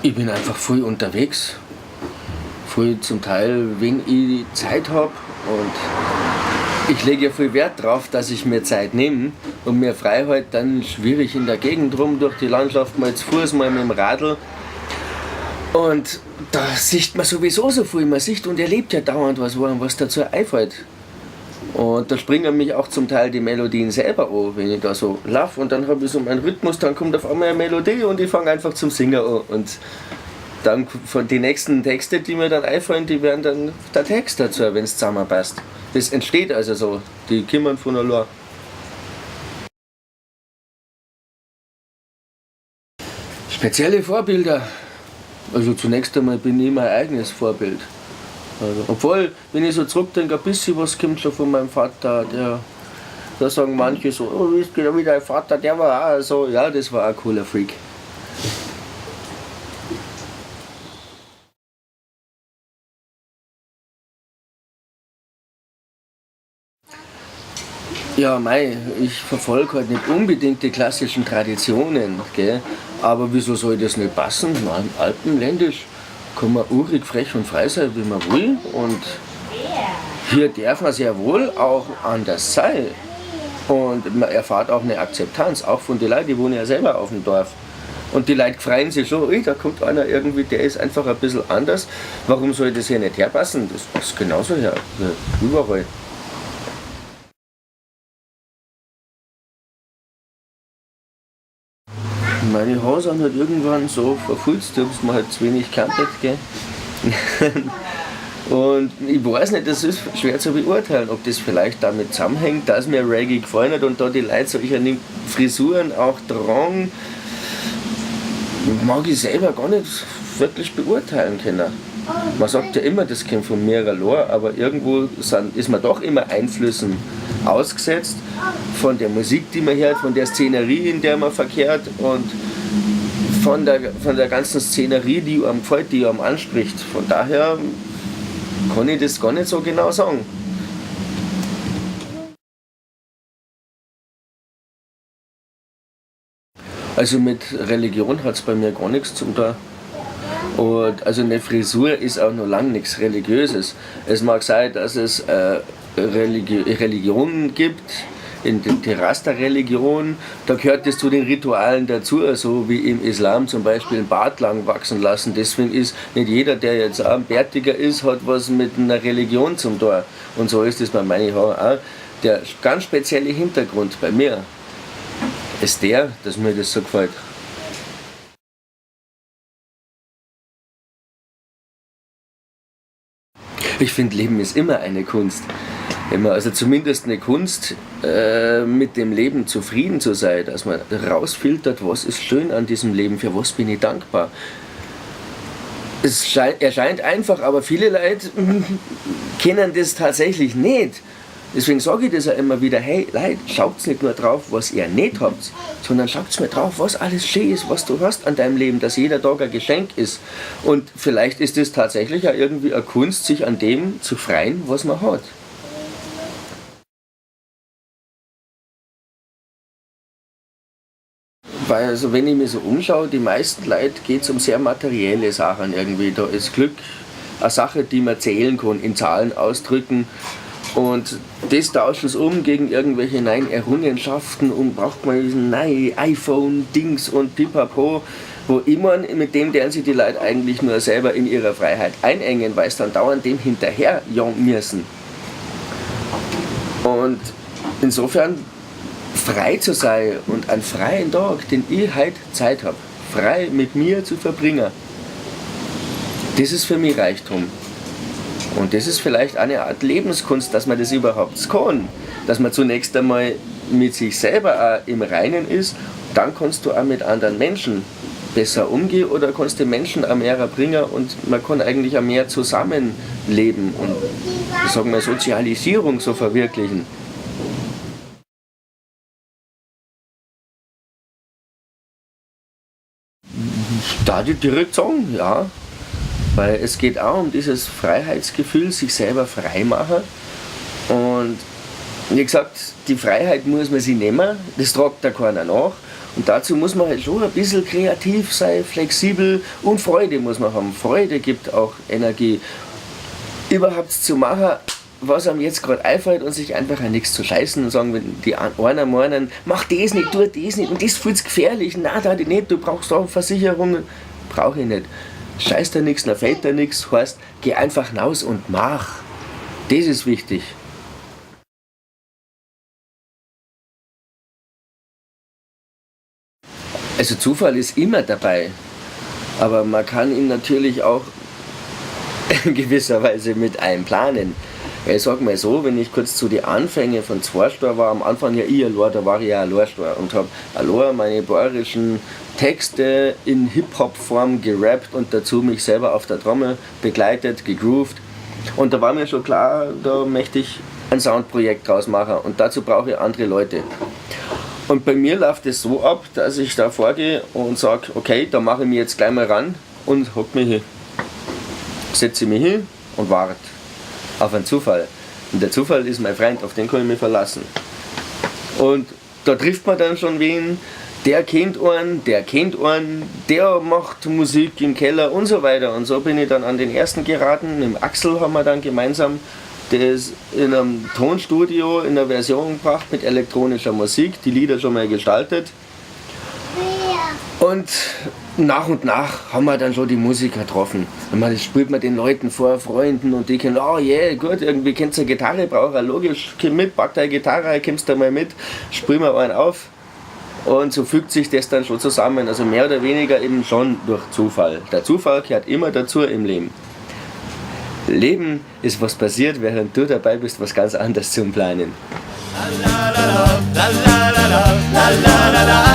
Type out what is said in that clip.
Ich bin einfach viel unterwegs. Viel zum Teil, wenn ich Zeit hab und ich leg ja viel Wert drauf, dass ich mir Zeit nehm und mir frei halt, dann schwirr ich in der Gegend rum, durch die Landschaft, mal zu Fuß, mal mit dem Radl. Und da sieht man sowieso so viel, man sieht und erlebt ja dauernd was, wo einem was dazu einfällt. Und da springen mich auch zum Teil die Melodien selber an, wenn ich da so lauf und dann hab ich so meinen Rhythmus, dann kommt auf einmal eine Melodie und ich fang einfach zum Singen an. Und dann von die nächsten Texte, die mir dann einfallen, die werden dann der Text dazu, wenn's zusammenpasst. Das entsteht also so, die kommen von allein. Spezielle Vorbilder? Also zunächst einmal bin ich mein eigenes Vorbild. Also, obwohl, wenn ich so zurückdenke, ein bisschen was kommt schon von meinem Vater. Der, da sagen manche so, oh, bist genau wie dein Vater, der war auch so. Ja, das war auch ein cooler Freak. Ja, mei, ich verfolg halt nicht unbedingt die klassischen Traditionen, gell? Aber wieso soll das nicht passen? Nein, alpenländisch kann man urig, frech und frei sein, wie man will. Und hier darf man sehr wohl auch anders sein. Und man erfahrt auch eine Akzeptanz, auch von den Leuten, die wohnen ja selber auf dem Dorf. Und die Leute freuen sich schon, ui, da kommt einer irgendwie, der ist einfach ein bisschen anders. Warum soll das hier nicht herpassen? Das passt genauso her, wie überall. Meine Haare sind halt irgendwann so verfulzt, da hab's mir halt zu wenig gekantet, gell? Und ich weiß nicht, das ist schwer zu beurteilen, ob das vielleicht damit zusammenhängt, dass mir Reggae gefallen hat und da die Leute solche Frisuren auch tragen, mag ich selber gar nicht wirklich beurteilen können. Man sagt ja immer, das kommt von mir allein, aber irgendwo ist man doch immer Einflüssen ausgesetzt, von der Musik, die man hört, von der Szenerie, in der man verkehrt und von der ganzen Szenerie, die einem gefällt, die einem anspricht. Von daher kann ich das gar nicht so genau sagen. Also mit Religion hat's bei mir gar nix zum tun. Und also eine Frisur ist auch noch lang nix Religiöses. Es mag sein, dass es Religionen gibt, in der Rasta-Religion, da gehört das zu den Ritualen dazu, so wie im Islam zum Beispiel einen Bart lang wachsen lassen. Deswegen ist nicht jeder, der jetzt auch ein Bärtiger ist, hat was mit einer Religion zum tun. Und so ist es bei meinen Haaren auch. Der ganz spezielle Hintergrund bei mir ist der, dass mir das so gefällt. Ich find, Leben ist immer eine Kunst. Immer, also zumindest eine Kunst, mit dem Leben zufrieden zu sein, dass man rausfiltert, was ist schön an diesem Leben, für was bin ich dankbar. Es erscheint einfach, aber viele Leute kennen das tatsächlich nicht. Deswegen sag ich das ja immer wieder, hey Leute, schaut's nicht nur drauf, was ihr nicht habt, sondern schaut's mal drauf, was alles schön ist, was du hast an deinem Leben, dass jeder Tag ein Geschenk ist. Und vielleicht ist das tatsächlich auch irgendwie eine Kunst, sich an dem zu freuen, was man hat. Weil wenn ich mich so umschaue, die meisten Leute geht's um sehr materielle Sachen irgendwie. Da ist Glück eine Sache, die man zählen kann, in Zahlen ausdrücken. Und das tauschen sie gegen irgendwelche neuen Errungenschaften und braucht man diesen neuen iPhone-Dings und Pipapo, wo immer mit dem deren sich die Leute eigentlich nur selber in ihrer Freiheit einengen, weil sie dann dauernd dem hinterher jagen müssen. Und insofern frei zu sein und einen freien Tag, den ich heute Zeit hab, frei mit mir zu verbringen, das ist für mich Reichtum. Und das ist vielleicht eine Art Lebenskunst, dass man das überhaupt kann. Dass man zunächst einmal mit sich selber auch im Reinen ist, dann kannst du auch mit anderen Menschen besser umgehen oder kannst den Menschen auch mehr bringen und man kann eigentlich auch mehr zusammenleben und, sagen wir, Sozialisierung so verwirklichen. Da ich direkt sagen, ja. Weil es geht auch um dieses Freiheitsgefühl, sich selber frei machen. Und wie gesagt, die Freiheit muss man sich nehmen, das tragt da keiner nach. Und dazu muss man halt schon ein bisschen kreativ sein, flexibel und Freude muss man haben. Freude gibt auch Energie. Überhaupt zu machen, was einem jetzt gerade einfällt und sich einfach an nichts zu scheißen und sagen, wenn die einer meinen, mach das nicht, tu das nicht und das ist viel zu gefährlich, nein, da nicht, du brauchst auch Versicherungen, brauche ich nicht. Scheiß da nichts, dann fällt da nichts, heißt, geh einfach hinaus und mach. Das ist wichtig. Also Zufall ist immer dabei, aber man kann ihn natürlich auch in gewisser Weise mit einplanen. Ich sag mal so, wenn ich kurz zu den Anfängen von Zweistohr war, am Anfang ja ich allein, da war ich ja allein und hab allein meine bayerischen Texte in Hip-Hop-Form gerappt und dazu mich selber auf der Trommel begleitet, gegroovt. Und da war mir schon klar, da möchte ich ein Soundprojekt draus machen und dazu brauche ich andere Leute. Und bei mir läuft es so ab, dass ich da vorgehe und sag, okay, da mache ich mich jetzt gleich mal ran und hock mich hin. Setze mich hin und warte auf einen Zufall. Und der Zufall ist mein Freund, auf den kann ich mich verlassen. Und da trifft man dann schon wen, der kennt einen, der kennt einen, der macht Musik im Keller und so weiter. Und so bin ich dann an den ersten geraten. Mit dem Axel haben wir dann gemeinsam das in einem Tonstudio in einer Version gebracht mit elektronischer Musik, die Lieder schon mal gestaltet. Und nach und nach haben wir dann schon die Musiker getroffen. Und man, das spielt man den Leuten vor, Freunden, und die kennen, oh yeah, gut, irgendwie kennst du eine Gitarre, brauch ich, logisch, komm mit, pack deine Gitarre, kommst da mal mit, spiel mal einen auf. Und so fügt sich das dann schon zusammen, also mehr oder weniger eben schon durch Zufall. Der Zufall gehört immer dazu im Leben. Leben ist, was passiert, während du dabei bist, was ganz anderes zum Planen. La la la la la la la la la.